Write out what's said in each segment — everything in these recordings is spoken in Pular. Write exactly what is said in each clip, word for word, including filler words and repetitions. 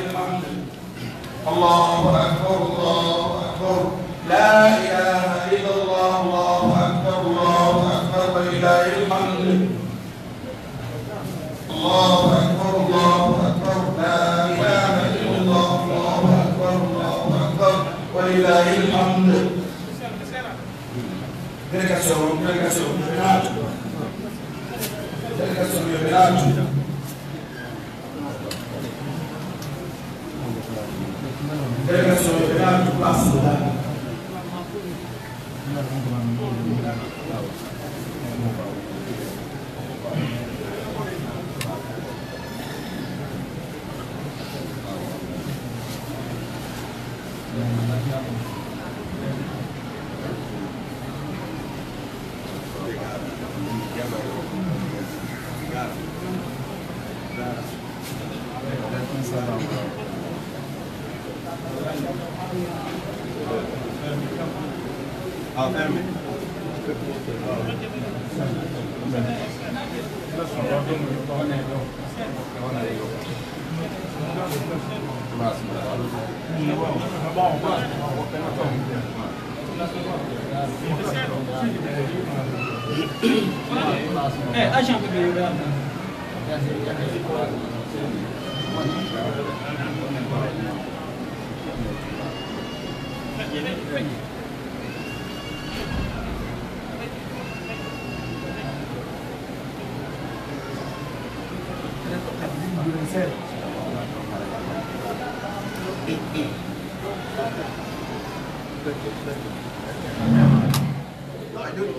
الحمد. الله أكبر، الله أكبر. لا إله إلا الله، الله أكبر، الله أكبر، ولله الحمد. الله أكبر، الله أكبر. لا إله إلا الله، الله أكبر، الله أكبر، ولله الحمد. Délégation, délégation, yo ɓe naatu. Délégation, yo ɓe naatu. Délégation, yo ɓe naatu place o.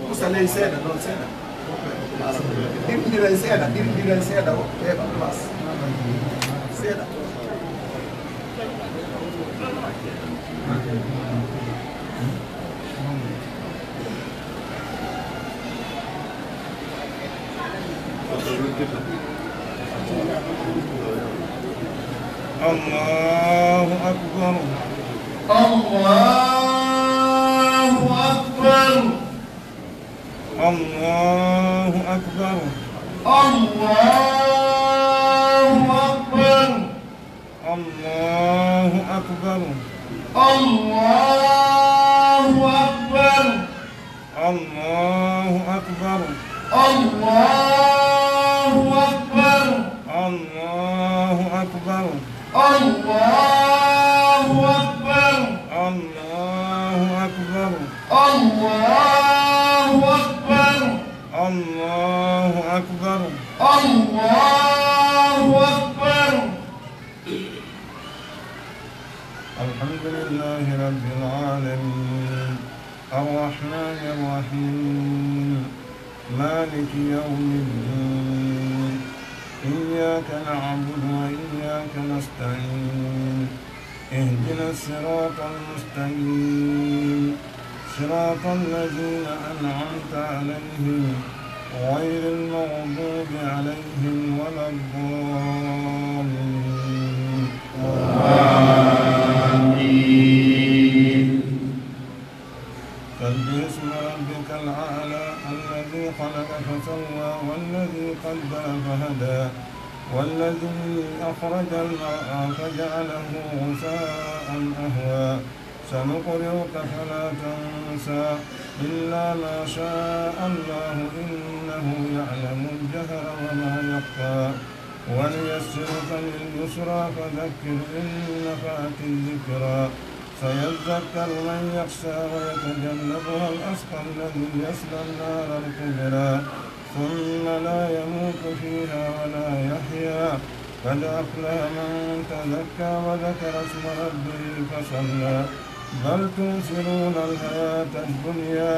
Musa ley seeɗa, non seeɗa. Ɗirɗiren seeɗa, ɗirɗiren seeɗa, o heɓa place. Seeɗa. الله أكبر. الله أكبر. الله أكبر. الله أكبر. الله أكبر. الله أكبر. الله أكبر. الله أكبر. الله أكبر. الله أكبر. الله أكبر. الله أكبر. الله أكبر. الله أكبر. الحمد لله رب العالمين. الرحمن الرحيم. مالك يوم الدين. إياك نعبد وإياك نستعين. اهدنا الصراط المستقيم. صراط الذين أنعمت عليهم غير المغضوب عليهم ولا الضالين. آمين. سبح اسم ربك الأعلى الذي خلق فسوى والذي قدر فهدى والذي أخرج المرعى فجعله غثاء أحوى. سنقرئك فلا تنسى إلا ما شاء الله إنه يعلم الجهر وما يخفى. ونيسرك لليسرى فذكر إن نفعت الذكرى. سيذكر من يخشى ويتجنبها الأشقى الذي يصلى النار الكبرى ثم لا يموت فيها ولا يحيا. قد أفلح من تزكى وذكر اسم ربه فصلى. بل تؤثرون الحياة الدنيا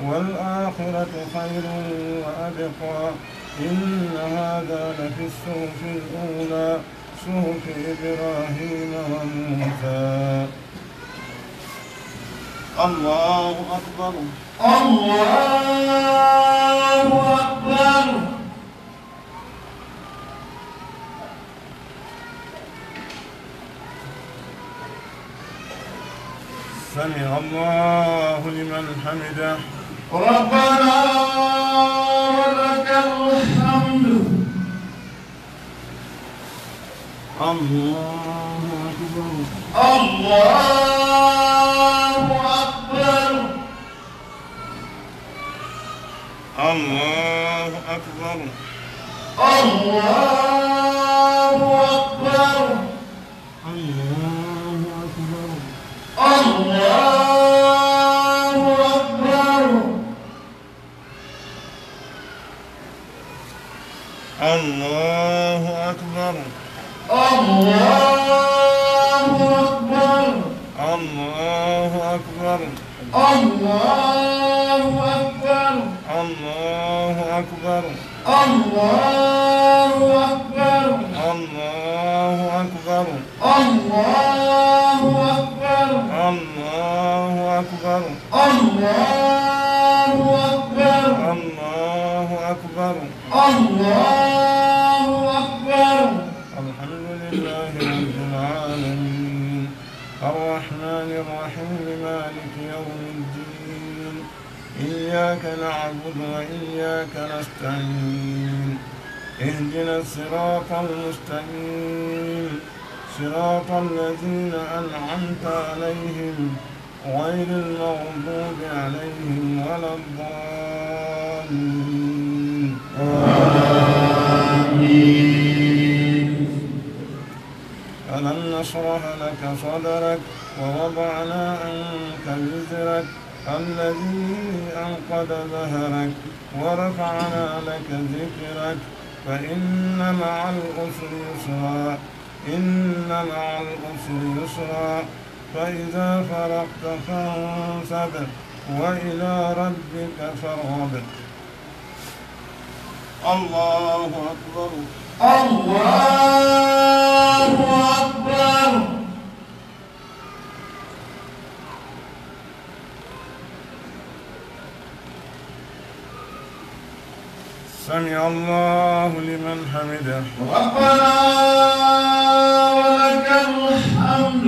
والآخرة خير وأبقى. إن هذا لفي الصحف الأولى صحف إبراهيم وموسى. الله أكبر. الله أكبر. سمع الله لمن حمده. ربنا ولك الحمد. الله أكبر. الله أكبر. الله أكبر. الله أكبر. الله أكبر. الله أكبر. الله أكبر. الله أكبر. الله أكبر. الله أكبر. الله أكبر. الله أكبر. الله أكبر. الله أكبر. الله أكبر. الله أكبر. الله أكبر. الله أكبر. الحمد لله رب العالمين. الرحمن الرحيم. مالك يوم الدين. إياك نعبد وإياك نستعين. اهدنا الصراط المستقيم. صراط الذين أنعمت عليهم غير المغضوب عليهم ولا الضالين. آمين. ألم نشرح لك صدرك ووضعنا عنك وزرك الذي أنقض ظهرك ورفعنا لك ذكرك فإن مع العسر يسرا. إن مع العسر يسرا. فإذا فرغت فانصب وإلى ربك فارغب. الله أكبر. الله أكبر. سمع الله لمن حمده. ربنا ولك الحمد.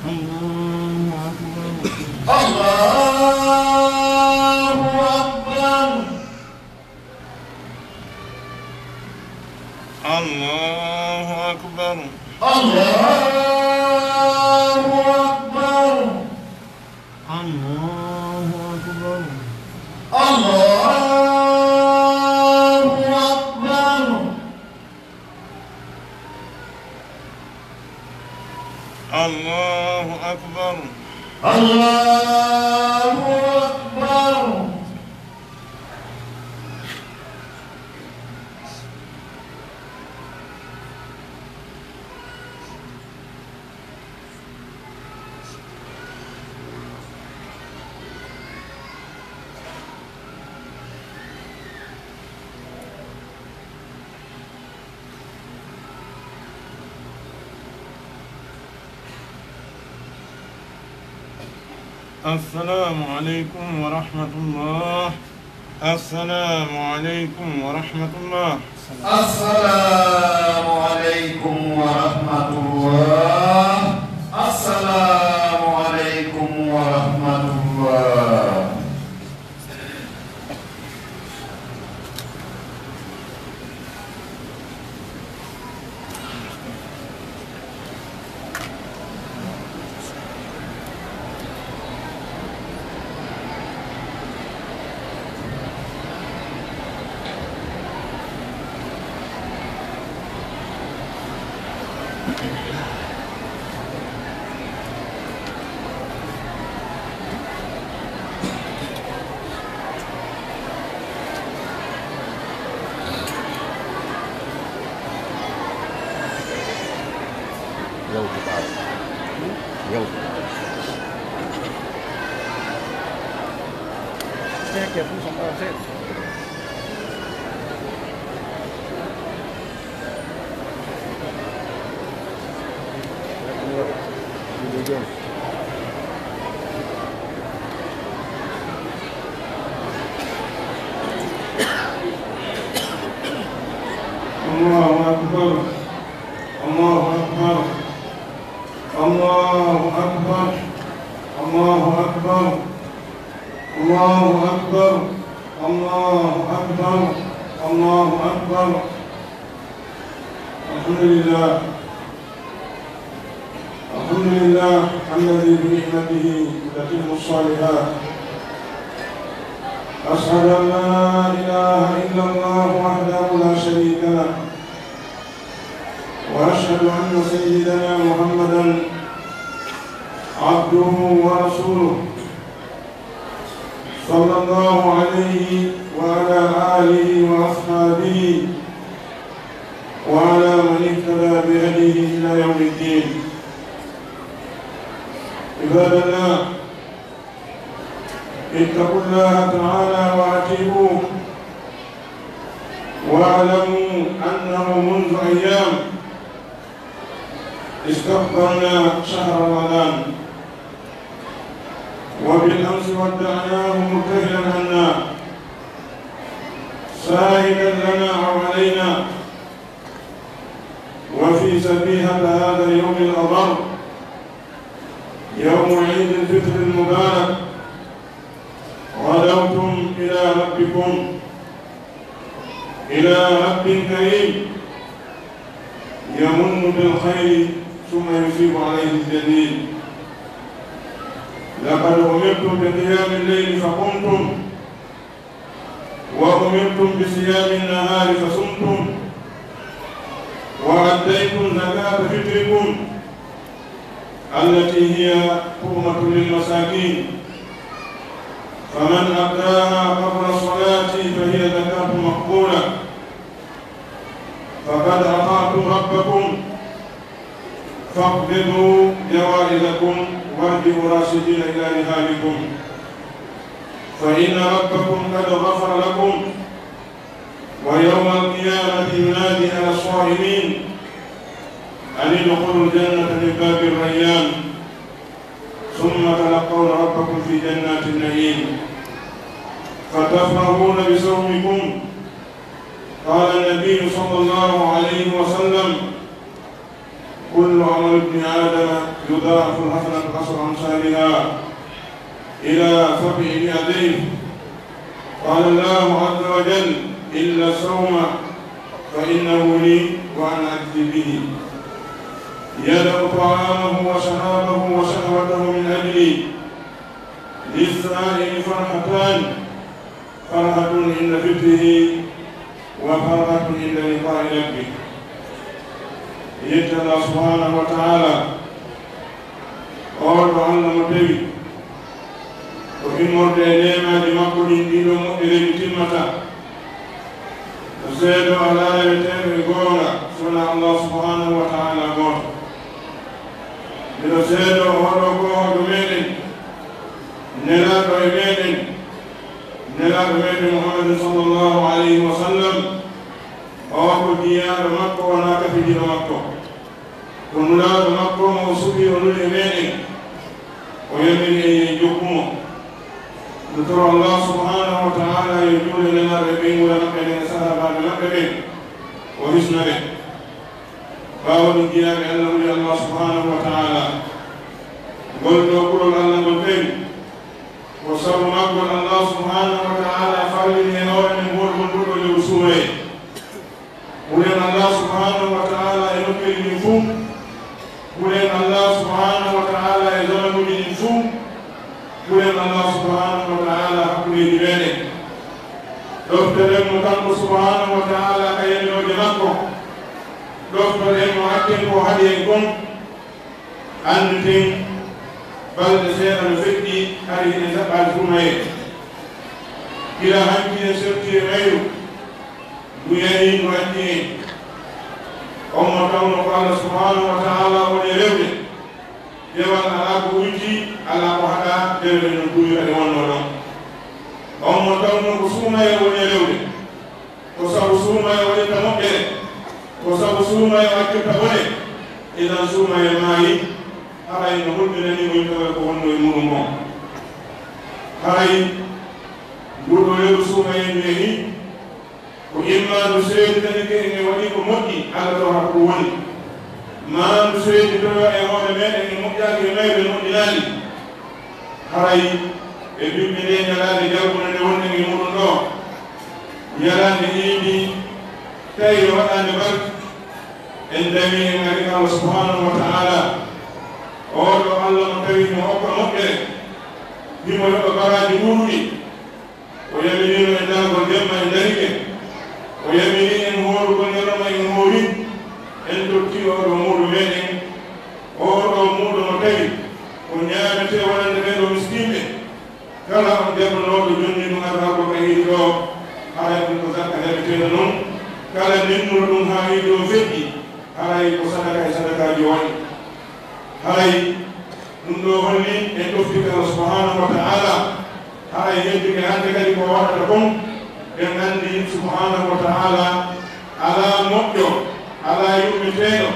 الله أكبر. الله أكبر. الله أكبر. الله أكبر. الله أكبر. الله أكبر. الله أكبر. الله أكبر. السلام عليكم ورحمة الله. السلام عليكم ورحمة الله. السلام عليكم ورحمة الله. السلام عليكم ورحمة الله. Yawtu ɓaawo. Yawtu. Take your food from outside. الله أكبر. الله أكبر. الله أكبر. الله أكبر. الله أكبر. الله أكبر. الله أكبر. الحمد لله. الحمد لله الذي بنعمته تتم الصالحات. أشهد أن لا إله إلا الله وحده لا شريك له. وأشهد أن سيدنا محمدا عبده ورسوله. صلى الله عليه وعلى آله وأصحابه وعلى من اهتدى بهديه إلى يوم الدين. عباد الله، اتقوا الله تعالى وأطيعوه، واعلموا أنه منذ أيام استقبلنا شهر رمضان، وبالأمس ودعناه مبتهلا عنا، ساهدا لنا أو علينا. وفي صبيحة هذا اليوم الأبر، يوم عيد الفطر المبارك، غدوتم إلى ربكم، إلى رب كريم يمن بالخير ثم يثيب عليه الجزيل. لقد أمرتم بقيام الليل فقمتم، وأمرتم بصيام النهار فصمتم، وأديتم زكاة فطركم التي هي طعمة للمساكين، فمن أداها قبل الصلاة فهي زكاة مقبولة، فقد أطعتم ربكم، فاقبضوا جوائزكم وارجعوا راشدين إلى رحالكم، فإن ربكم قد غفر لكم، ويوم القيامة ينادي على الصائمين أن ادخلوا الجنة من باب الريان، ثم تلقون ربكم في جنات النعيم فتفرحون بصومكم. قال النبي صلى الله عليه وسلم: كل عمل ابن آدم يضاعف الحسنة عشر أمثالها إلى سبعمائة ضعف. قال الله عز وجل: إلا الصوم فإنه لي وأنا أجزي به. يدع طعامه وشرابه وشهوته من أجلي. للصائم فرحتان، فرحة عند فطره وفرحة عند لقاء ربه. Yetti Allah subhanahu wa ta'ala, on ɗo Allah mo tawi ko immorde e neemaaji makko ɗin, ɗin ɗon moƴƴereeji timmataa. Miɗo seedoo alaa reweteeɗo e goonga so wonaa Allah subhanahu wa ta'ala gooto. Miɗo seedoo oo ɗoo koohoojo meɗen, nelaaɗo e meɗen, nelaaɗo meɗen Muhammadin sallallahu alayhi wa sallam, oo ko jiyaaɗo makko, wonaa kafidiiɗo makko. Ko nulaaɗo makko mo o suɓii, o nuli e meɗen, o yamiri en yo en jokku mo. Miɗo toro Allah subhanahu wa ta'ala yo juulu e nelaaɓe ɓen, wula maɓɓe ɓen e sahaabaaɓe maɓɓe ɓen, o hisna ɓe. Ɓaawo ɗun, jiyaaɓe Allah, wuli Allah subhanahu wa ta'ala. Ngol ɗoo kulol Allah ngol kadi, ko sabu maggol Allah subhanahu wa ta'ala farlini e hoore men moɗon nduɗo lewru suumayee. Hulen Allah subhanahu wa ta'ala e nokkeeli ɗin fuu. Hulen Allah subhanahu wa ta'ala e zamanuuji ɗin fuu. Hulen Allah subhanahu wa ta'ala hakkundeeji meɗen. Ɗoftoɗen mo kanko subhanahu wa ta'ala ka yamirooje makko. Ɗoftoɗen mo hakken ko haɗi en kon. Annditen, balɗe seeɗa no feƴƴi, hari hiɗen jaɓɓaade suumayee. Gila hanki en serti e mayru, ndu yahii ndu anndi en. On mo tawnoo ko Allah subhanahu wa ta'ala woni e rewde, dewal alaa ko uyti, alaa ko haɗaa, dewe ɗen no tuuyira ɗe wonnoo ɗon. On mo tawnoo ko suumayee woni e rewde, ko sabu suumayee waɗirta moƴƴere, ko sabu suumayee accirta bone, idan suumayee maayii, haray no hulɓinanii mo ittagol ko wonnoo e muuɗum kon. Haray ndu ɗoo lewru suumayee ndu yahii, ko imma ndu seeditanike en e waɗii ko moƴƴi, Alla tawata ko ɗum woni, maa ndu seeditoyoo e hoore meɗen en moƴƴaaki e mayru en moƴƴinaali. Haray e bimbi ndee ñalaande jalbunde nde wonɗen e muuɗum ɗoo, Ñalaande iidi, tawi e waɗaande barke, en dawi en ari ka Allah subhanahu wa ta'ala. Oo ɗoo Allah mo tawi himo hokka moƴƴere, himo yoɓa baraaji ɗuuɗi. O yamirii en daragol jemma en darike. O yamirii en hoorugol ñalorma en hoori. En totti oo ɗoo muudo meɗen. Oo ɗoo muudo mo tawi ko ñaametee wonande ɓee ɗoo miskinɓe. Kala on jabunooɗo jonni ɗum argagol ka hiidi ɗoo, haray ɗum ko zakka jaɓeteeɗo non. Kala nennuɗo ɗum haa hiidi on feƴƴi, haray ko sadaka e sadakaaji o waɗi. Haray ɗum ɗoo holli en ɗoftike Allah subhanahu wa ta'ala. Haray hedduɓe hannde kadi ko waɗata kon, ɓen anndi subhanahu wa ta'ala alaa moƴƴo, alaa yurmeteeɗo,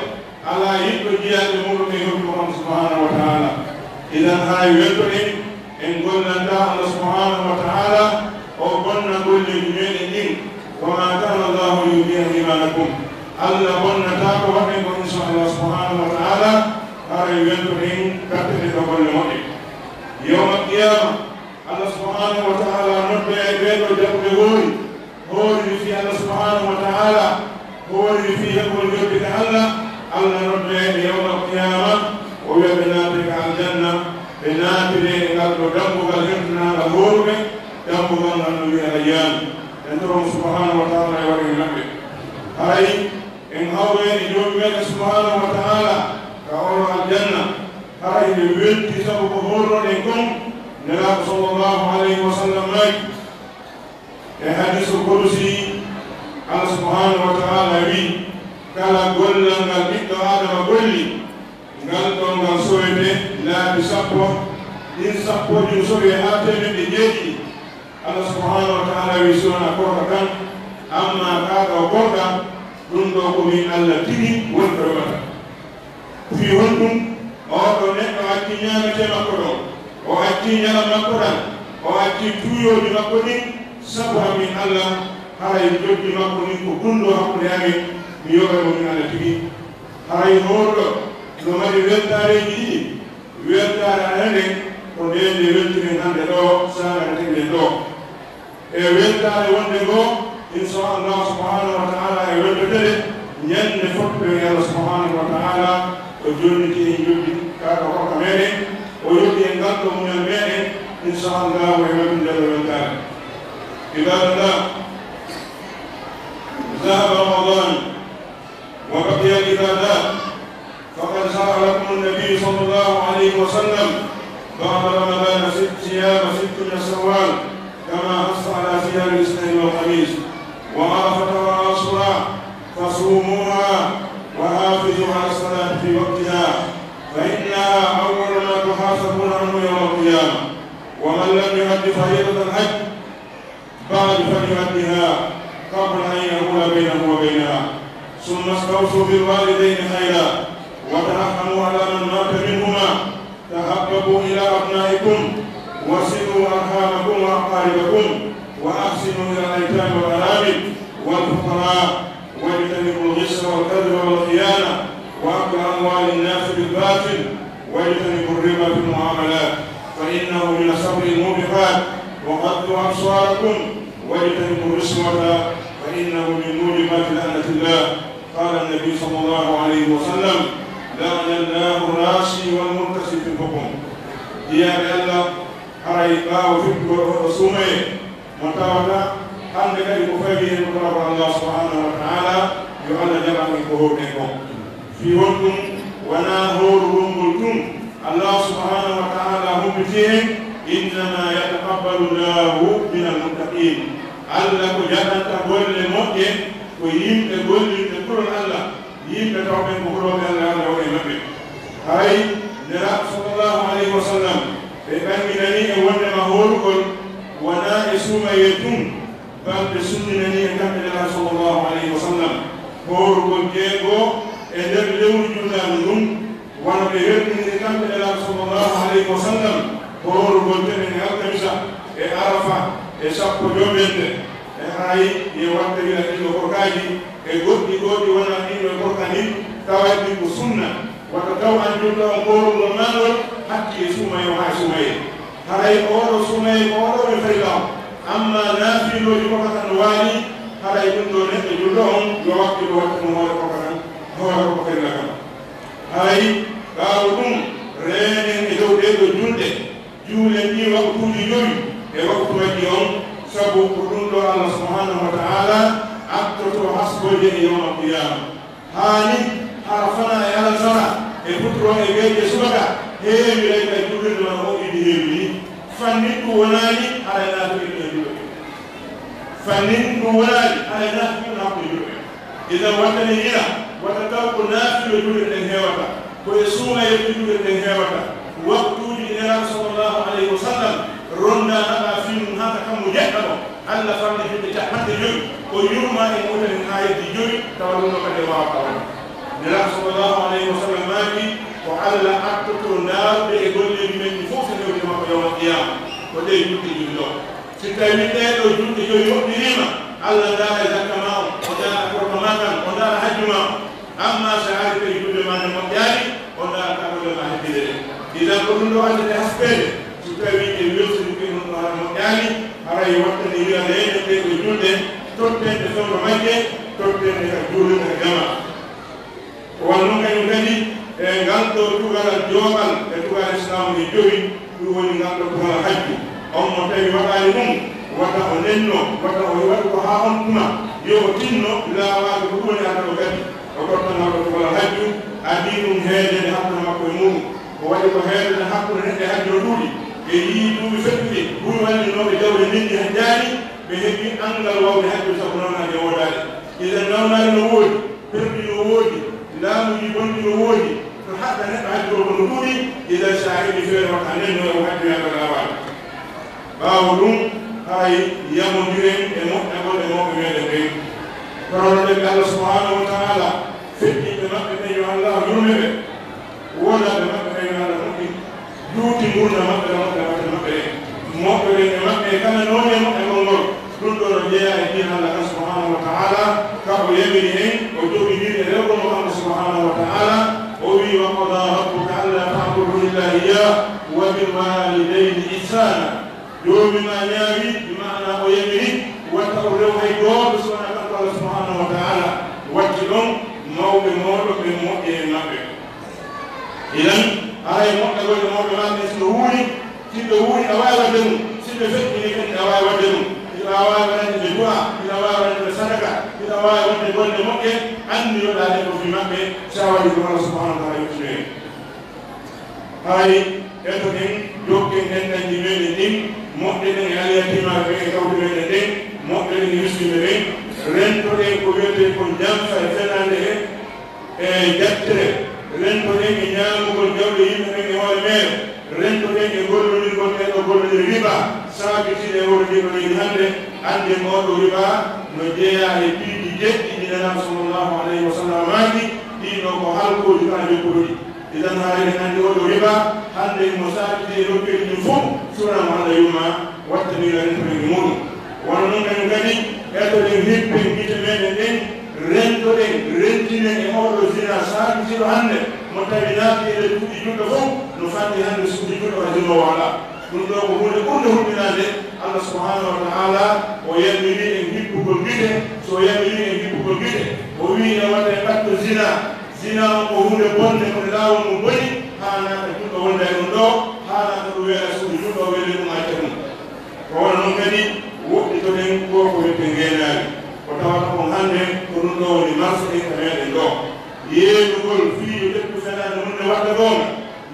alaa yiɗɗo jiyaaɓe muuɗum e yurmo on subhanahu wa ta'ala. Idan, haray weltoɗen, en gollanta Allah subhanahu wa ta'ala, o bonna golleeji meɗen ɗin. Wa ma kana Allahu liyudi'a imanakum. Allah bonnataa ko waɗen ko, insha Allah subhanahu wa ta'ala, haray weltoɗen, katteɗen ɗoo golle moƴƴe. Yawmal qiyaama, Allah subhanahu wa ta'ala noddoyay ɓee ɗoo jaɓuɓe hoori, hooriri fii Allah subhanahu wa ta'ala, hooriri fii heɓugol njoɓdi ka Allah. Allah noddoyay ɓe yawmal qiyaama, o wi'a ɓe naatee ka aljanna, ɓe naatiree e ngal ɗoo dambugal hertinaangal hooruɓe, dambugal ngal no wi'ee Rayyan. En toro mo subhanahu wa ta'ala e waɗa e maɓɓe. Haray en hawroyay e Joomi meɗen subhanahu wa ta'ala ka oo aljanna. Haray hiɗen welti sabu ko hoornoɗen kon. Nelaaɗo sallallahu alayhi wa sallam maaki e hadiisul qudusi, Allah subhanahu wa ta'ala wi'i, kala gollal ngal ɓiɗɗo Aadama golli, ngal ɗon ngal sowete laabi sappo, ɗin sappooji no sowee haa teemeɗɗe jeeɗiɗi. Allah subhanahu wa ta'ala wi'i, si wonaa korka kan, ammaa kaa ɗoo korka, ɗum ɗoo ko min Allah tigi woni ko yoɓata. Fii honɗum? Oo ɗoo neɗɗo accii ñaametee makko ɗoo, o accii ñalan makko ɗan, o accii tuuyooji makko ɗin, sabu an min Allah, haray njoɓdi makko ndin ko gunndoo hakkunde amen, mi yoɓay mo min Allah tigi. Haray hooruɗo no mari weltaareeji ɗiɗi, weltaare aranere ko ndee nde weltiren hannde ɗoo, saanga nde teɓiɗen ɗoo. E weltaare wonnde ngoo, insha Allah subhanahu wa ta'ala, e weltotede ñande fottude e Allah subhanahu wa ta'ala, o jonniti en njoɓdi kaa ɗoo korka meɗen, o yoɓi en ngal ɗoo muñal meɗen, insha Allah, e weltude nde ɗoo weltaare. Ibadallah, ذهب رمضان وبقي العبادات، فقد شرع لكم النبي صلى الله عليه وسلم بعد رمضان ست، صيام ست من شوال، كما حث على صيام الاثنين والخميس وعرفة وعاشوراء، فصوموها وحافظوا على الصلاة في وقتها، فإنها أول ما تحاسبون عنه يوم القيامة، ومن لم يؤد فريضة الحج بعد فليؤدها قبل أن يحول بينه وبينها. ثم استوصوا بالوالدين خيرا، وترحموا على من مات منهما، تحببوا إلى أبنائكم، وصلوا أرحامكم وأقاربكم، وأحسنوا إلى الأيتام والأرامل والفقراء، واجتنبوا الغش والكذب والخيانة وأكل أموال الناس بالباطل، واجتنبوا الربا في المعاملات، فإنه من السبع الموبقات، وغضوا أبصاركم، واجتنبوا الرشوة، فإنه من موجبات لعنة الله. قال النبي صلى الله عليه وسلم: لعن الله الراشي والمرتشي في الحكم. Jiyaaɓe Allah, haray ɓaawo fittugol oo ɗoo suumayee, mo tawata hannde kadi ko fawi en ko torako Allah subhanahu wa ta'ala, yo Allah jaɓan en ko hoorɗen kon. Fii honɗum? Wanaa hoorugol ngol tun Allah subhanahu wa ta'ala humpiti en, إنما يتقبل الله من المتقين. Allah ko jaɓanta golle moƴƴe ko yimɓe gollirɓe kulol Allah. Yimɓe tawɓe ko hulooɓe Allah, Allah waɗi maɓɓe. Haray Nelaaɗo sallallahu alayhi wa sallam, ɓe ɓanginanii e wonndema hoorugol wanaa e suumayee tun, bal ɓe sunninanii e kamɓe Nelaaɗo sallallahu alayhi wa sallam hoorugol jeeɗoo e nder lewru juulnaandu ndun, wano ɓe weltiniri kamɓe Nelaaɗo sallallahu alayhi wa sallam hoorugol tenen e alkamisa e Arafa e sappo joomende. E haray, yo watta wi'a ɗiɗo korkaaji, e goɗɗi goo ɗi wonaa ɗiɗo e korka ɗin, taway ɗin ko sunna. Wata taw an julɗo on hoorugol maa ngol hakkii e suumayee on haa e suumayee. Haray oo ɗoo suumayee ko oo ɗoo woni farilla on. Amma naafilooji ko kan no waali, haray ɗun ɗoo neɗɗo julɗo on, yo wakkilo wattano hoore ko kan, hoore ko farilla kan. Haray ɓaawo ɗun, reenen e dow ɗee ɗoo julɗe, juulen ɗii waqtuuji jowi e waqtu majji on, sabu ko ɗun ɗoo Allah subhanahu wa ta'ala attoto hasboyde e yawmal qiyaama. Haani, hara fanaa e alasara, e futuro e gayɗe subaka, heewiray ka juulirde maa moƴƴude heewi nii. Fannin ɗun wonaali, haray naafila ɗun e juulirde. Fannin ɗun wonaali, haray naafila ɗun hakkunde juulirde. Idan wattani ila, wata taw ko naafila juulirɗen heewata, ko e suumayee ɗun juulirɗen heewata. Waqtuuji ɗi Nelaaɗo sallallahu alayhi wa sallam rondaa naɓaa fii mun haa ka kammu jeɗɗaɓo. Alla farli julɗe capanɗe jowi, o yurmaa e muutanin haa heddii jowi, tawa ɗun ɗoo kadi e waawata wonde. Nelaaɗo sallallahu alayhi wa sallam maaki, ko Alla attoto ndaarude e golleeji men ɗin fow, si newti makko yawmal qiyaama, ko ɗee julɗe jowi ɗoo. Si tawii ɗee ɗoo julɗe jowi moƴƴiriima, Alla ndaaray zakka maa on, o ndaara korka maa kan, o ndaara hajju maa on. Amma si a arii tawi julde maa nden moƴƴaali, o ndaarataa golle maa hebbinde ɗen. Idan ko ɗun ɗoo addata haspeede, si tawii en welsinike ɗun ɗoo hara moƴƴaali, haray wattani wi'a reenen ɗee ɗoo julɗe, totten ɗe fewndo majje, totten ɗe ka juulirde ka jamaa. Ko wano non kañun kadi e ngal ɗoo tugalal jooɓal e tugalal Islaamu ɗe jowi, ɗun woni ngal ɗoo tugalal hajju. On mo tawi waɗaali ɗun, wata o nenno, wata o waɗu ko haa on tuma, yo o tinno laawaade ko ɗun woni adda o gadi. O totta ngal ɗoo tugalal hajju, adii ɗun heedeede hakkunde makko e muuɗun. O waɗi ko heedeede hakkunde neɗɗo e hajju no ɗuuɗi. Ɓe yi'i duuɓi fettuɗi, buy wallinooɓe jawle ndenndi hajjaali, ɓe heɓi anngal wawde hajju sabu nawnaade e woodaade. Idan nawnaade no woodi, perɗi no woodi, laamuuji bonɗi no woodi, ko haɗta neɗɗo hajju o ko no ɗuuɗi, idan si a heɓii feere wata a nenno e o hajju yaade laawaade. Ɓaawo ɗun, haray yamondiren e moƴƴagol e mawɓe meɗen ɓen. Toranoɗen ɓe Allah subhanahu wa ta'ala, feƴƴinɓe maɓɓe ɓen yo Allah yurme ɓe, wonaaɓe maɓɓe ɓen yo Allah moƴƴin, juuti ngurndan maɓɓe, moƴƴa batte maɓɓe ɗen, moƴƴoɗen e maɓɓe kala noone moƴƴagol ngol. Ɗun ɗoo no jeyaa e diina Allah kan subhanahu wa ta'ala, ka o yamiri en, o jogindiri e rewgol mo kanko subhanahu wa ta'ala, o wi'i, "Wa qada rabbuka alla ta'budu illa iyyah, wa bil walidayni ihsana." Joomi maa ñaawi, bi maana o yamiri, wata on rew hay gooto si wanaa kanko Allah subhanahu wa ta'ala. Watti ɗon, mawɓe mooɗon ɓen moƴƴee e maɓɓe. Idan, haray moƴƴagol e mawɓe maa ɓen, si ɓe wuuri, si ɓe wuuri, a waawi waɗde ɗun. Si ɓe feƴƴinii kadi, a waawi waɗde ɗun. Hiɗa waawi waɗande ɓe du'a, hiɗa waawi waɗande ɓe sadaka, hiɗa waawi waɗde golle moƴƴe, anndiyoɗaa ɗen ko fii maɓɓe, si a waɗii ɗun, Allah subhanahu wa ta'ala yoɓinan en. Haray, etoɗen, jokken enɗanji meɗen ɗin, moƴƴoɗen e alyatiimaaɓe ɓen e kawti meɗen ɗen, moƴƴoɗen e miskinɓe ɓen, rentoɗen ko wi'etee kon janfa e fenaande e, e jattere, rentoɗen e ñaamugol jawle yimɓe ɓen e hoore meere, rentoɗen e gollondirgol ɗee ɗoo gollondirɗe riba, saabitiiɗe e oo ɗoo leydi hannde, annden oo ɗoo riba no jeyaa e piiji jeɗɗi ɗi Nelaaɗo sallallahu alayhi wa sallam maaki, ɗii ɗoo ko halkooji kaa jokkuɗo ɗi. Idan, haray en anndi oo ɗoo riba, hannde himo saakiti e nokkeeli ɗin fow, si wonaa mo Alla yurmaa, wattani rentoɗen e muuɗum. Wano non kañum kadi, etoɗen hippen gite meɗen ɗen, rentoɗen, rentinen e oo ɗoo zinaa saakitiiɗo hannde, mo tawi naati e ley cuuɗi julɓe fow, no fanɗi hannde suudu julɗo ka zinoowo alaa. Ɗum ɗoo ko huunde ɓurnde hulɓinaade. Alla subhaanahu wa ta'aalaa, o yamirii en hippugol gite, so o yamirii en hippugol gite, o wi'i en wata en ɓatto zinaa. Zinaa on ko huunde bonnde, ko e laawol mum boni, haanaaka julɗo wonda e ɗum ɗoo, haanaaka ɗum weela suudu julɗo, o weeli ɗum acca ɗum. Ko wano non kadi, woɗɗitoɗen ko ko wi'eten ngeenaari, ko tawata kon hannde, ko ɗum ɗoo woni marsuɗen ka meɗen ɗoo. Yeenugol fii yo ƴettu fenaande mum nde waɗa goonga,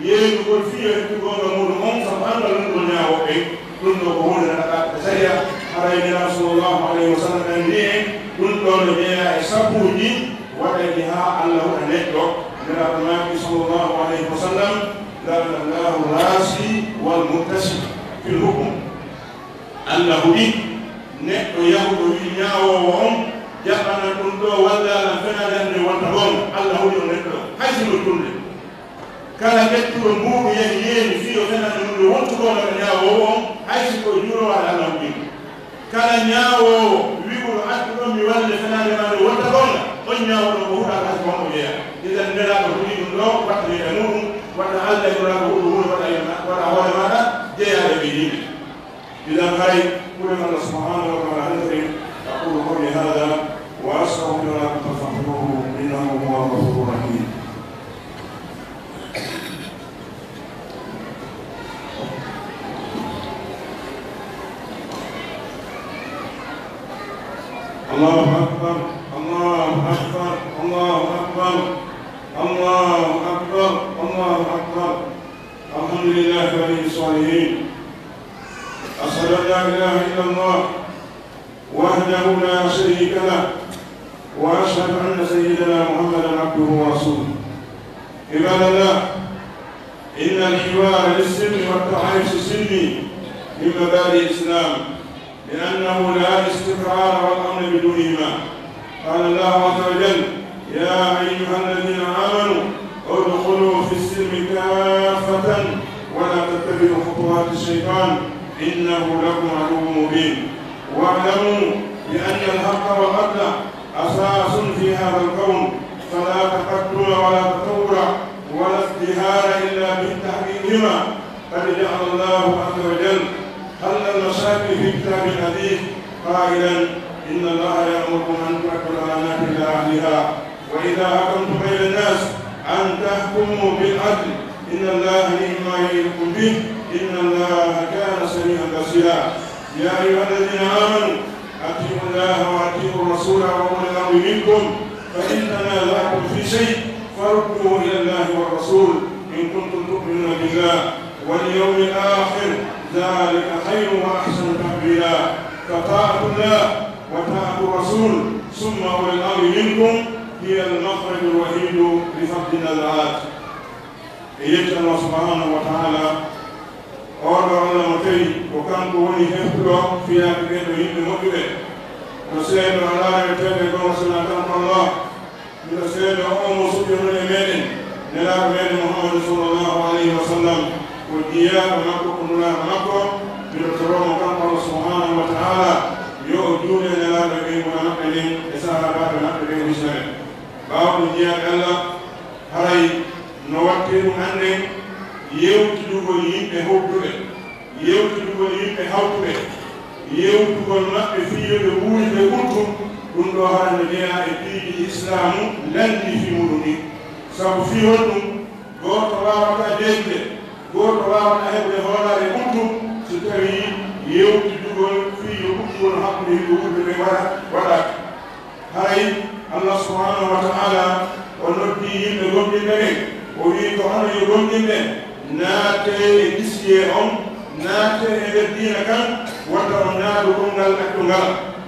yeenugol fii yo ƴettu goonga muuɗum on, sabu anngal wonugol ñaawooɓe ɓen. Ɗum ɗoo ko huunde naɗaɗaa ka sariya, haray Nelaaɗo sallallahu alayhi wa sallam anndini en, ɗum ɗoo no jeyaa e sabuuji waɗani haa Alla huɗa neɗɗo. Nelaaɗo maaki sallallahu alayhi wa sallam, "La'ana Allahu raasi wal muttasi fil hukum." Alla huɗi neɗɗo yahuɗo wi'i ñaawoowo on, jaɓanan ɗum ɗoo wallaalan fenaande an nden wonta goonga. Alla huɗi on neɗɗo ɗon, hay si no julde. Kala ƴettuɗo mbuuɗu yahi yeeni fii yo fenaande mum nden wontu goonga ka ñaawoowo on, hay si ko juuloowo Alla, Alla huɗi mo. Kala ñaawoowo wi'uɗo addu ɗon mi walle fenaande maa nden wonta goonga, on ñaawoowo ɗon ko huɗaaka hay si ko makko jeyaa. Idan Nelaaɗo huɗi ɗum ɗoo, watta meɗa muuɗum, waɗa Alla e Nulaaɗo huɗo huunde, waɗa e ma-, waɗa hoore maaɗa, jeyaa e ɓee yimɓe. Idan haray ko الله سبحانه وتعالى. أقول قولي هذا وأستغفر الله فاستغفروه إنه هو الغفور الرحيم. الله أكبر، الله أكبر، الله أكبر، الله أكبر، الله أكبر. الحمد لله ولي الصالحين. أشهد أن لا إله إلا الله وحده لا شريك له، وأشهد أن سيدنا محمدا عبده ورسوله. عباد الله، إن الحوار السلمي والتعايش السلمي من مبادئ الإسلام، لأنه لا استقرار والأمن بدونهما. قال الله عز وجل: يا أيها الذين آمنوا ادخلوا في السلم كافة ولا تتبعوا خطوات الشيطان إنه لكم عدو مبين. واعلموا بأن الحق والعدل أساس في هذا الكون، فلا تقدم ولا تطور ولا ازدهار إلا بتحقيقهما. قد جعل الله عز وجل حل المشاكل في كتابه العزيز قائلا: إن الله يأمركم أن تؤدوا الأمانات إلى أهلها وإذا حكمتم بين الناس أن تحكموا بالعدل إن الله نعم ما يعظكم به إن الله كان سميعا بصيرا. يا أيها الذين آمنوا أطيعوا الله وأطيعوا الرسول وأولي الأمر منكم فإن تنازعتم في شيء فردوه إلى الله والرسول إن كنتم تؤمنون بالله واليوم الآخر ذلك خير وأحسن تأويلا. فطاعة الله وطاعة الرسول ثم أولي الأمر منكم هي المخرج الوحيد لفض النزعات. E yetti Allah subhanahu wa ta'ala, on ɗo Allah mo tawi ko kanko woni heftuɗo fiyaake ɓen ɗo yimɓe moƴƴuɓe. No seedo alaa e tawde goonga sinaa kanko Allah. Miɗo seedo on mo suɓi e meɗen, Nelaaɗo meɗen Muhammadu sallallahu alayhi wa sallam, ko jiyaaɗo makko, ko nulaaɗo makko. Miɗo toroo mo kanko Allah subhanahu wa ta'ala, yo o juulu e Nelaaɗo e ɓeynguure maɓɓe nden, e sahaabaaɓe maɓɓe ɓen, o hisina ɓe. Ɓaawo ɗum, jiyaaɓe Allah, haray no wattee ɗum annden yewtidugol yimɓe hawtuɓe, yewtidugol yimɓe hawtuɓe, yewtugol maɓɓe fii yo ɓe wuuri ɓe ɓuttu, ɗum ɗoo haray no jeyaa e piiji Islaamu lanndii fii muuɗum ɗin. Sabu fii honɗum? Gooto waawataa deeƴude, gooto waawataa heɓude hoolaare ɓuttu, si tawii yewtidugol fii yo ɓuttu won hakkunde yimɓe wuurɓe ɓen waɗa-, waɗaaka. Haray Allah subhanahu wa ta'ala o noddii yimɓe gomɗinɓe ɓen, o wi'i, ko onon yo gomɗinɓe, naatee e kisiyee on, naatee e nder diina kan, wota on naatu kongal ɗaccu ngal.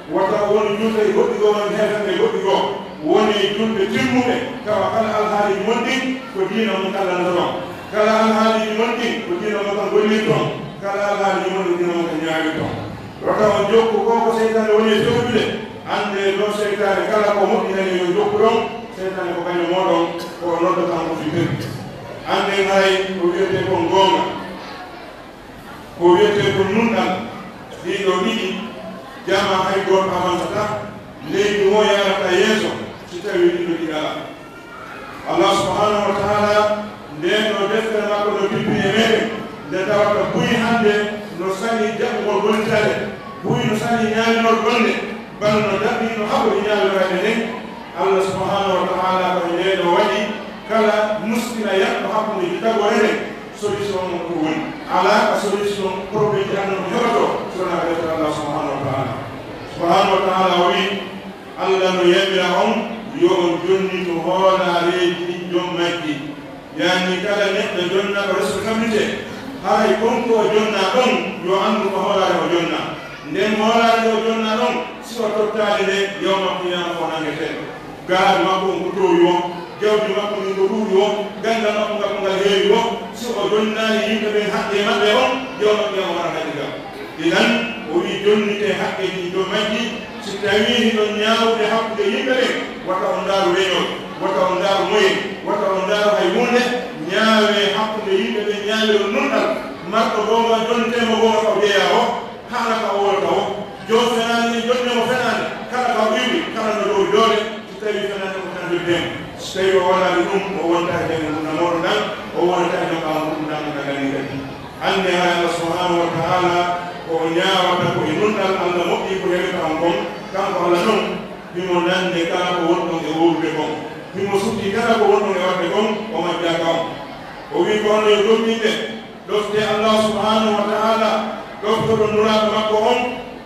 Wata on wonu julɓe e goɗɗi goo, wano heeferɓe e goɗɗi goo. Wonee julɓe timmuɓe, tawa kala alhaaliiji mon ɗin ko diina mon kallannoto ɗon. Kala alhaaliiji mon ɗin ko diina mon kan gollirton. Kala alhaaliiji mon ɗin diina mon kan ñaawirton. Wata on jokku ko ko seytaane woni e fewjude. Anndee ɗoo seytaane kala ko moƴƴinani yo jokku ɗon, seytaane ko kañum mooɗon, ko o noddata on ko fii perte. Anndee haray ko wi'etee kon goonga. Ko wi'etee ko nunɗal, ɗii ɗoo ɗiɗi, jamaa hay gooto avansataa, leydi woo yaarataa yeeso, si tawii ɗii ɗoo ɗiɗi alaa. Allah subhanahu wa ta'ala, ndeen ɗoo deftere makko no jippini e meɗen, nde tawata buy hannde no salii jaɓugol gollitaade, buy no salii ñaaminol golle, bana no daɗii no haɓori ñaawiraade nden, Allah subhanahu wa ta'ala ko e ndee ɗoo waɗi kala muskila yaɗɗo hakkunde tagore nden, solution on ko woni. Alaa ka solution problème ji aduna ko heɓatoo, si wonaa ka deftere Allah subhanahu wa ta'ala. Subhanahu wa ta'ala o wi'i, Allah no yamira on yo on jonnito hoolaareeji ɗin jom majji. Yaani kala neɗɗo jonnaaɗo responsabilité, haray kon ko o jonnaa ɗon, yo anndu ko hoolaare o jonnaa. Nden hoolaare nde o jonnaa ɗon, si o tottaali nde, yawmal qiyaama o nangetee. Gaaɗi makko on ko toowi woo, jawdi makko ndin ko ɗuuɗi woo, ganndal makko ngal ko ngal heewi woo, si o jonnaali yimɓe ɓen haqqee maɓɓe on, yawmal qiyaama o waran haqqe ngal. Idan, o wi'i, jonnitee haqqeeji ɗin dow majji, si tawii hiɗon ñaawude hakkunde yimɓe ɓen, wata on ndaaru leñol, wata on ndaaru moyen, wata on ndaaru hay huunde, ñaawee hakkunde yimɓe ɓen ñaawirol nunɗal, marɗo goonga jonnitee mo goonga ka o jeyaa o, haala ka o wolata o, joo fenaande nden jonnee mo fenaande, kala ka o iwri, kala no ɗowri doole, si tawii fenaande on fenaande ɓen, si tawii o waɗaali ɗum, o wontaake janngo ngunna mooɗon ɗan, o wonataake jom ɓaawo ngunna ngunna ngalii kadi. Anndee haray Allah subhanahu wa ta'ala Ko o ñaawata ko e nunɗal Alla moƴƴi ko yamira on kon, kanko Alla non, himo nande kala ko wonɗon e wowlude kon, himo suɓii kala ko wonɗon e waɗde kon, o majjaaka on. O wi'i ko onon yo gomɗinɓe, ɗoftee Allaahu subhaanahu wa ta'aalaa, ɗoftoɗon Nulaaɗo makko on,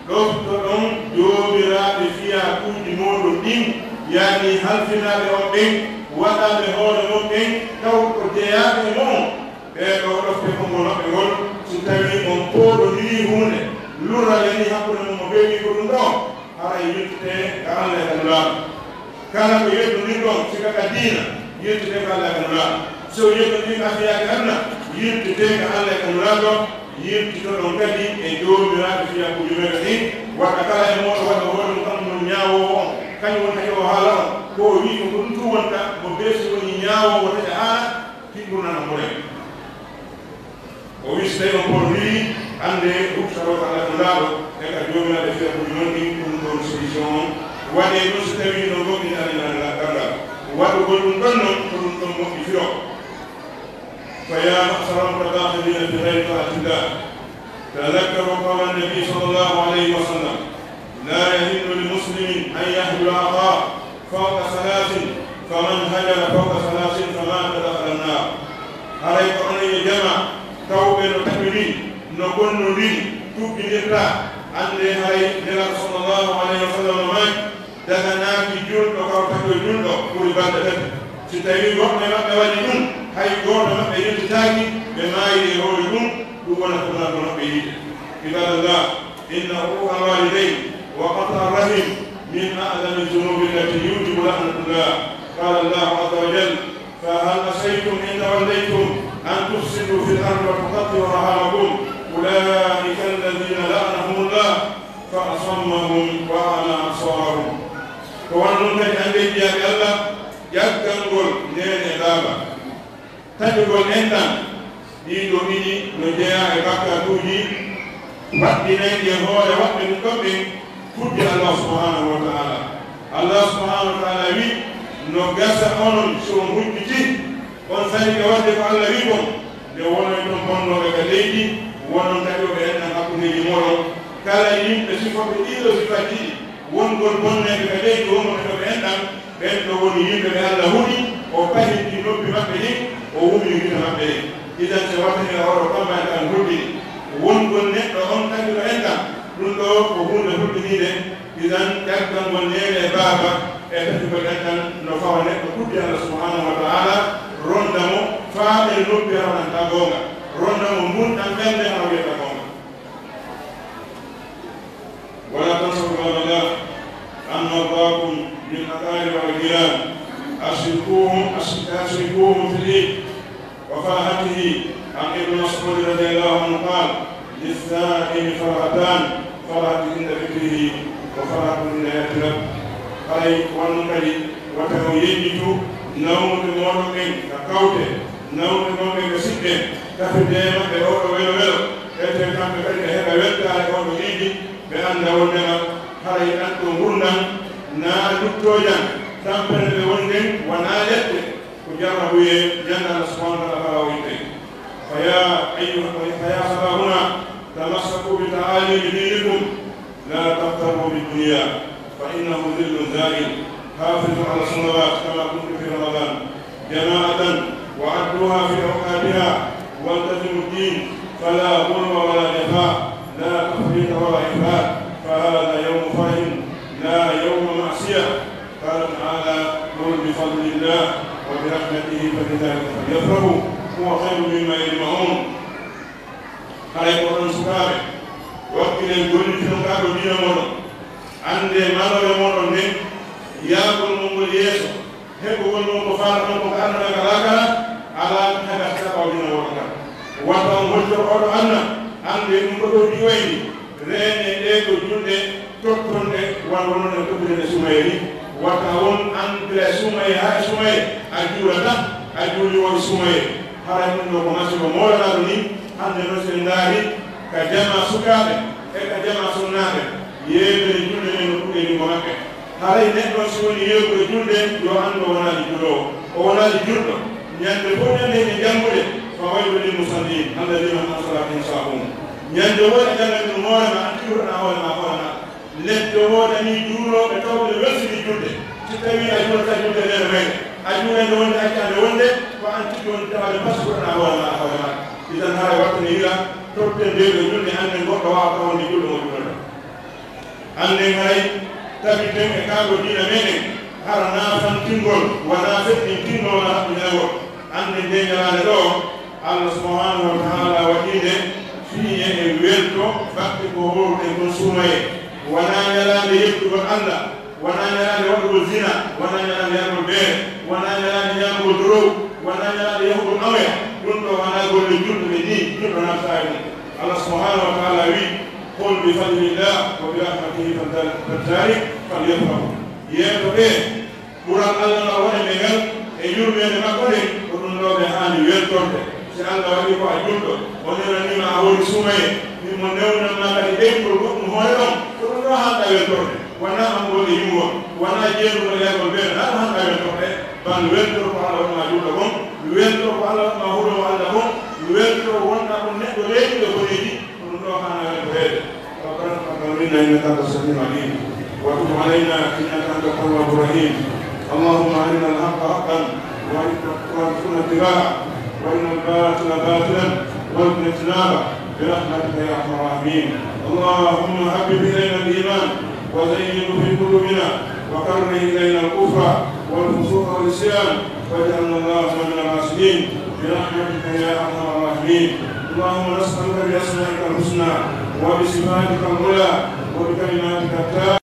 ɗoftoɗon joomiraaɓe fiyakuuji mooɗon ɗin, yaani halfinaaɓe on ɓen, waɗaaɓe hoore mon ɓen, taw ko jeyaaɓe e mo'on. Ɓee ɗoo ɗoftee konngol maɓɓe ngol, si tawii on pooɗondirii huunde, lurra yanii hakkunde mon mo feewii ko ɗun ɗoo, haray yiltitee ka Alla e ka Nulaaɗo. Kala ko yeddondirɗon, si ka ka diina, yiltitee ka Alla e ka Nulaaɗo. Si on yeddondirii ka fiyaake Alla, yiltitee ka Alla e ka Nulaaɗo, yiltitoɗon kadi e joomiraaɓe fiyakuuji meɗen ɗin. Waɗa kala e mooɗon waɗa hoore mun kanko woni ñaawoowo on, kañum woni taƴoowo haala on. Ko o wi'i ko ɗun tun wonta, mo bee si woni ñaawoowo taƴa haala, hiɗ ɓurnana mo rewde. O wi'i, si tawii on pooɗondirii, anndee huɓtoroo ka Alla Nulaaɗo e ka joomiraaɓe fiyakuuji mon ɗin, ɗun ɗon solution on. Waɗee ɗun si tawii hiɗon gomɗini Alla e ñalnde darngal. Waɗugol ɗun ɗon non, ko ɗun ɗon moƴƴi firo. فيا معشر المتداخلين في غير طاعة الله، تذكروا قول النبي صلى الله عليه وسلم، لا يحل لمسلم أن يهجر أخاه فوق ثلاث، فمن هجر فوق ثلاث فمات دخل النار. Haray ko onon yo jamaa tawɓe no taƴondiri, no gonnondiri, tuggindirtaa. Anndee haray Nelaaɗo sallallahu alayhi wa sallam maaki, daganaaki julɗo kawtake e julɗo ɓuri balɗe tati. Si tawii goɗɗo e maɓɓe waɗii ɗun, hay gooto e maɓɓe yiltitaaki, ɓe maayi e hoore ɗun, ɗun wonat fuɗɗaango maɓɓe yiite. عباد الله، إن عقوق الوالدين وقطع الرحم من أعظم الذنوب التي يوجب لعنة الله. قال الله عز وجل، فهل عسيتم إن توليتم أن تفسدوا في الأرض وتقطعوا أرحامكم، أولئك الذين لعنهم الله فأصمهم وأعمى أبصارهم. Ko wano non kadi, anndee jiyaaɓe Alla, ƴaggangol neene e baaba, taƴugol enɗan, ɗii ɗoo ɗiɗi no jeyaa e bakkaatuuji waɗɗinayɗi e hoore waɗɓe ɗun ɗon ɓen fudde Allah subhanahu wa ta'ala. Allah subhanahu wa ta'ala wi'i, no gasa onon si on hujjitii, on sarike waɗude ko Allah wi'i kon, nde wonoyton bonnooɓe ka leydi, wonon taƴooɓe enɗan hakkundeeji mooɗon. Kala yimɓe sifooɓe ɗii ɗoo sifaaji ɗiɗi, wongol bonneede ka leydi, wongo taƴooɓe enɗan, ɓen ɗoo woni yimɓe ɓe Allah huɗi, o pahiti noppi maɓɓe ɗin, o wumi gite maɓɓe ɗen. Idan, si wattanii oɗo kamba en kan hulɓini, wongol neɗɗo on taƴuɗo enɗan, ɗun ɗoo ko huunde hulɓiniinde. Idan, ƴaggangol neene e baaba e taƴugol enɗan no fawa neɗɗo kuddi Allah subhanahu wa ta'ala, ronda mo faa e noppi haɗanta goonga, ronda mo mbunɗan ɓernde haɗa wiyata goonga. ولا تنسوا عباد الله أن مرضاكم من أقارب والجيران أشركوهم، أشركوهم في العيد وفرحته. عن ابن مسعود رضي الله عنه قال: للصائم فرحتان، فرحة عند فطره وفرحة عند يأتي ربه. Haray ko wano kadi wata on yejjitu nawnuɓe mooɗon ɓen ka kawte, nawnuɓe mooɗon ɓen ka siɓɓe, tafidee maɓɓe oo ɗoo welo welo, ete kamɓe kadi ɓe heɓa weltaare oo ɗoo iidi, ɓe annda wonndema haray ɗan ɗoo ngurndan naa luttoojan, tampere nde woni nden wanaa lepte, ko jarrabuyee, ñande Allah subhanahu wa ta'ala faa o ittee. فيا أيها، فيا شبابنا، تمسكوا بتعاليم دينكم، لا تغتروا بالدنيا، فإنه ظل زائل. حافظوا على الصلوات كما كنتم في رمضان جماعة، وأدوها في أوقاتها، والتزموا الدين، فلا غلو ولا جفاء، لا تفريط ولا إفراط، فهذا يوم فرح، لا يوم معصية. قال تعالى: قل بفضل الله وبرحمته فبذلك فليفرحوا هو خير مما يجمعون. Haray ko onon sukaaɓe, wakkilen gollitiron ka ɗoo diina mooɗon. Anndee maloore mooɗon nden, yaagol mon ngol yeeso, heɓugol mon ko faalaɗon kon ka aduna ka laakara, alaa ko heɓata ka ɓaawo diina mooɗon kan. Wata on hoccor oo ɗoo aduna, anndee ɗun ko ɗoo diwayni, reenee ɗee ɗoo julɗe, totton ɗe, wano non e tottude ɗe suumayee ni. Wata won an gila e suumayee haa e suumayee, a juulataa, a juuli woo e suumayee. Haray ɗun ɗoo ko masiibo moolanaaɗo ni. Hannde non, si en ndaarii ka jamaa sukaaɓe e ka jamaa sonnaaɓe, yeeɓere julde nden no ɗuuɗi e junngo maɓɓe. Haray neɗɗo si woni yeeɓude julde, yo anndu o wonaali juloowo, o wonaali julɗo. Ñande fow ñande hiɓe janngude, فويل للمصلين الذين هم عن صلاتهم ساهون. Ñande woodi jannganɗo ɗum hoore ma, an tigi hoɗanaa hoore ma, hoore ma. Lepte woodanii juulooɓe tawɓe ɓe welsinii julde. Si tawii a juulataa julde nder mayre, a juulay nde wonde, accaa nde wonde, ko an tigi woni tawde basi hoɗanaa hoore ma, hoore ma. Idan haray wattane yila, totten deeƴo julde, annden goɗɗo waawata wonde julɗo mo juulata. Annden haray tabiten e kaa ɗoo diina meɗen, hara naafantingol wanaa feɗɗintingol, wanaa haɓɓiniragol. Annden ndee ñalaande ɗoo, Allah subhanahu wa ta'ala waɗii nde fii en welto batte ko hooruɗen kon suumayee. Wanaa ñalaande yettugol Allah, wanaa ñalaande waɗugol zina, wanaa ñalaande yargol beere, wanaa ñalaande ñaamugol dorow, wanaa ñalaande yahugol awoya. Ɗum ɗoo wanaa golle julɓe ɓe nii, julɗo naatataa e ɗum. Allah subhanahu wa ta'ala wi'i, "Qul bi fadlillah wa bi rahmatihi fadhal-, fadhalik falyafrahu." Yeeto ɓe ɓural Allah ngal woni e ngal, e yurmeende makko nden, ko ɗum ɗoo ɓe haani weltorde. Si Allah waɗii ko a julɗo, o nenanii ma a hoori suumayee, min mo newnan ma kadi ɓeydugol goɗɗum hoore ɗon, ko ɗum ɗoo haanɗaa weltorde. Wanaa amugol e yumgol, wanaa jeenugol e yargol beere, naa ɗum haanɗaa weltorde. Bal weltor ko Allah waɗi ma julɗo kon, weltor ko Allah waɗi ma huloowo Allah kon, weltor wonɗaa ɗum neɗɗo leydi e boneeji, ko ɗum ɗoo haanaa weltoreede. ربنا تقبل منا إنك أنت السميع العليم، وتب علينا إنك أنت التواب الرحيم. اللهم أرنا الحق حقا وارزقنا اتباعه، وأرنا الباطل باطلا وارزقنا اجتنابه، برحمتك يا أرحم الراحمين. اللهم حبب إلينا الإيمان وزينه في قلوبنا وكره إلينا الكفر والفسوق والعصيان واجعلنا اللهم من الراشدين برحمتك يا أرحم الراحمين. اللهم نسألك بأسمائك الحسنى وبصفاتك العلى وبكلماتك التامة